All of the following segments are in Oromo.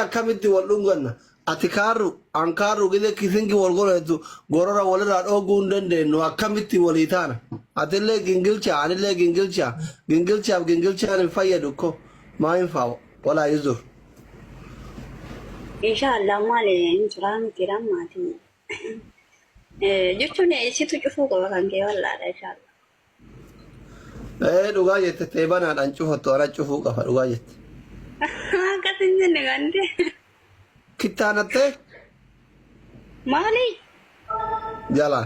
Akkamitti wal dhunganna? Ati kaarru, an kaarru gizee kisingi wal godhatu gorora walirraa dhooguu hin dandeenyu akkamitti walii taana? Atillee gingilcha, anillee gingilcha, gingilchaaf gingilchaan hin fayyadu ko maa hin faawu walaa yuzur. Inshaallah maali hin jiraa miti rammaati. Jechuun situ cufuu qaba kan kee wallaadha inshaallah. Ee dhugaa jette ta'e banaadhaan cufattu ana cufuu qaba dhugaa jette. Akkas hin jenne gande. Kittaanattee Maali? jalaa.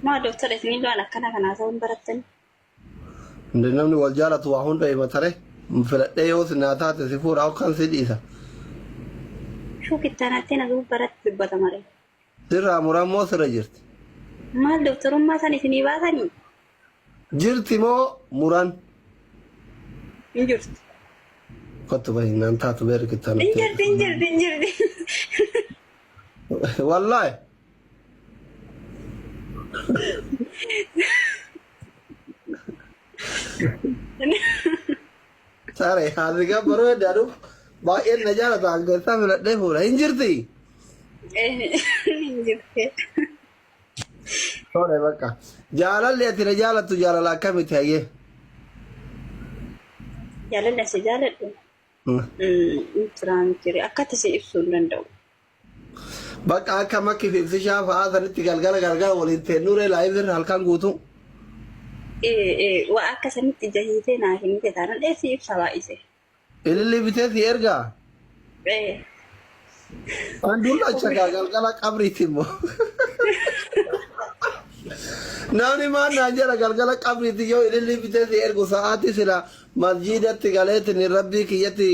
Maa doktora isin waan akkana kanaa ta'uun barattani? Hindi namni wal jaalatu waa hunda himatare filadhee yoo si naa taate si fuudha yookaan si dhiisa. Shuu kittaanattee na baratti dubbata malee. Sirraa muraan moo sirra jirti? Maal doktorummaa san isinii baasanii? Jirti moo muraan? Hin jirtu. Kottu bahi naan taatu beerri Hin kittaanattee. jirti, hin jirti, hin jirti. Wallaahi. Sare haati gabbaroo heddaadhu baay'een na jaalata hangeessaa filadhee fuudha hin jirti. Hin jirti. Tole bakka jaalalli ati na jaalattu jaalala akkamiti hayyee. Jaalalli asi jaaladhu. Hin jiraan jire akkatti si ibsuu hin danda'u. Bakka akka makki fi ibsishaa fa'aa sanitti galgala galgala waliin teennuree live irra halkan guutuu. Waa akka sanitti ija hiitee naa kennite taanaan dheessii ibsa baay'ise. Ilillii bitee si ergaa. An dullacha kaa galgala qabriiti immoo. Namni maal naan jedha galgala qabriiti yoo ilillii bitee si ergu sa'aatii sila masjiidatti galeetiin rabbii kiyyatti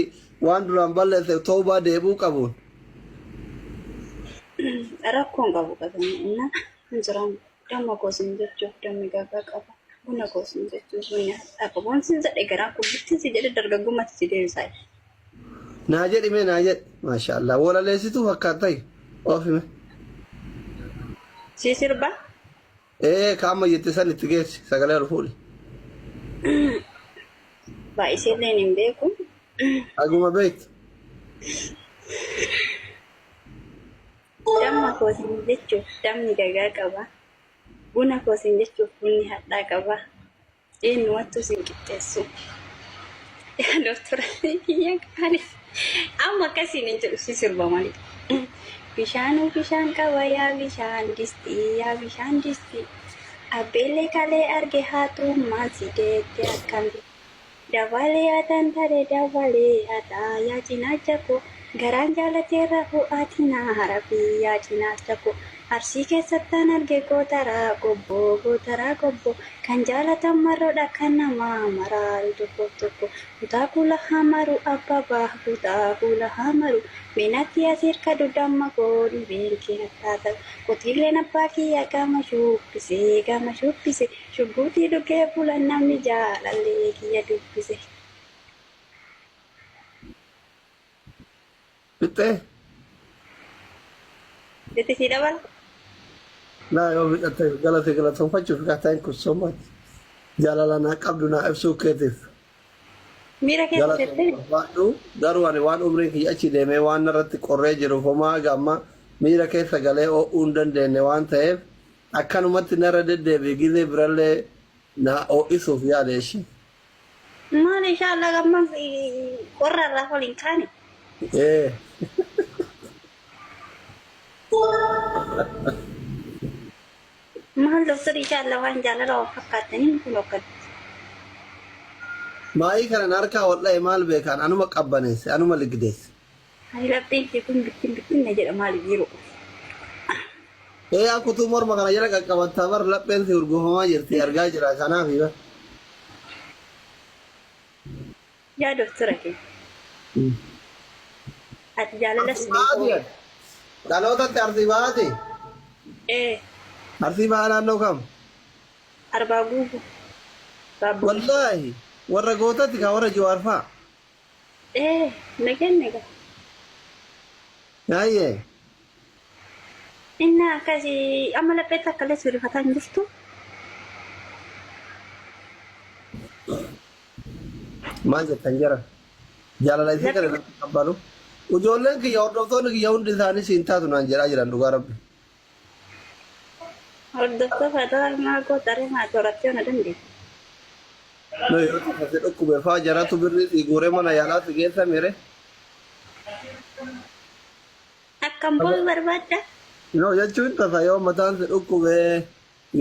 waan duraan balleesse tawbaa deebuu qabuun. Rakkoon qabu qabani inna hin jiraan damma koo sin jechuuf dammi gagaa qaba buna koo sin jechuuf bunni hadhaa qaba waan sin jedhe garaa koo bittin si jedhe dargaggummatti si deebisaa. Naa jedhi mee naa jedhi. Maashaallah walaleessituu fakkaattai oofime. Si sirba Ee kaama jette san itti geessi sagalee ol fuudhi. Baay'iseelleen hin beeku. Aguma beektu. Damma koo sin jechuuf dammi gagaa qaba. Buna koo sin jechuuf bunni hadhaa qaba. Eenyumattuu sin qixxeessu. Yaa doktora kiyya qaali. Amma akkasiin hin jedhu si sirba malee. Bishaanuu bishaan qaba yaa bishaan distii yaa bishaan distii. Abbeellee kalee arge haaxummaan si deette akkami. Dabalee ataan tare dabalee ataa yaa cinaacha koo garaan jaalatee rafu ati naa harafi yaa cinaacha koo Arsii keessattaan arge gootaraa gobboo gootaraa gobboo kan jaalatan marroodha kan namaa maraaru tokkoof tokko kutaa kuula hamaru abbabaa kutaa kuula hamaru mee natti as hirkadhu damma koo dhibeen kee nattaa ta'u qotiilleen abbaa kiyya gama shubbisee gama shubbise Shugguuxii dhugee bula namni jaalallee kiyya dubbise. Fixxee? Itti sii dabala. Laa yoo fixatte galate galatoonfachuuf kaa thank you so much. Jaalala naa qabdu naa ibsuu keetiif. Miira keessa Galatoon settee. barbaadhu garuu ani waan umriin kiyya achi deemee waan narratti qorree jiruuf homaa haga amma miira keessa galee oo'uu hin dandeenye waan ta'eef Akkanumatti narra deddeebi'i gizee birallee na ho'isuuf yaali eshi. Maal inshallah gamma qorra irraa ol hin kaane. Ee. Maal doktor inshallah waan jaalala wal fakkaataniin kun akkatti. Maayii kanan harkaa wal dha'e maal beekaan anuma qabbaneesse anuma ligdeesse. Ani lapheen kee kun bittin bittin na jedha maali jiru. Ee akkutuu morma kana jala qaqqabattaa bar lapheen si hurgufamaa jirti argaa jira kanaaf bar. Yaa doktora kee. Ati jaalalas Arsii bahaati beekoo. ati. Dhalootatti arsii bahaati. Ee Arsii bahaa naannoo kam? arbaa guugu. Baabboo. Wallaahi warra gootatti kaa warra Jawaar fa'a. Ee na kenne gaa. Yaayyee. Inni akkasii amma lapheetti akka illee sirrifataa hin jirtu. Maal jettan jara? Jaalala isii kana irratti qabbalu. Ijoolleen kiyya hordoftoonni kiyya hundi isaanii siin taatu naan jedhaa jiran dhugaa rabbi. Hordoftoota dhala maal goota ree maal horattee na dandeessu. No yoo tasa si dhukkube faa jaratu birrii sii guuree mana yaalaa si geessa mire. Akkam boo'u barbaadda? No jechuun tasa yoo mataan si dhukkube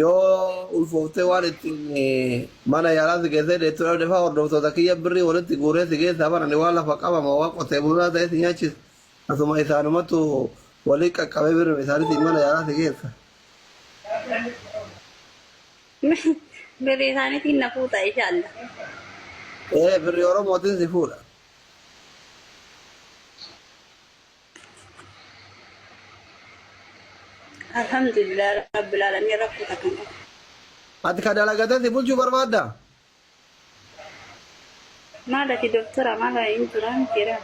yoo ulfooftee waan ittiin mana yaalaa si geessee deettuu dhabde faa hordoftoota kiyya birrii walitti guuree si geessaa bara ani waan lafa qabama waan qotee bulaa ta'e si nyaachisa. Asuma isaanumatu walii qaqqabee birrii isaaniitiin mana yaalaa si geessa. Birrii isaaniitiin na fuuta inshallah. Ee birrii Oromootiin si fuudha. Alhamdulillah rabbil alamin rakkoo takka hin qabu. Ati ka dalagatee si bulchuu barbaaddaa? Maal ati doktora maal hin jiraa miti raa.